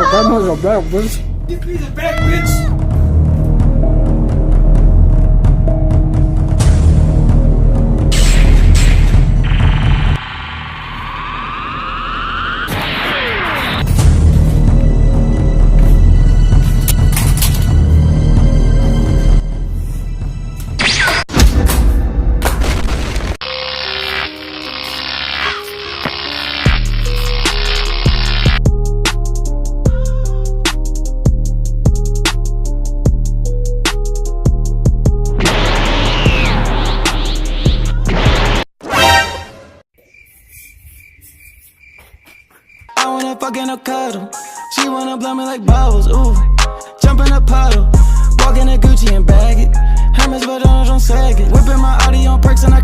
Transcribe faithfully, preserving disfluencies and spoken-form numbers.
That was a bad bitch. Give me the back, bitch. I wanna fuck in a cuddle. She wanna blow me like bubbles. Ooh, jump in a puddle. Walk in a Gucci and bag it. Hermes, but don't, don't sag it. Whipping my Audi on perks and I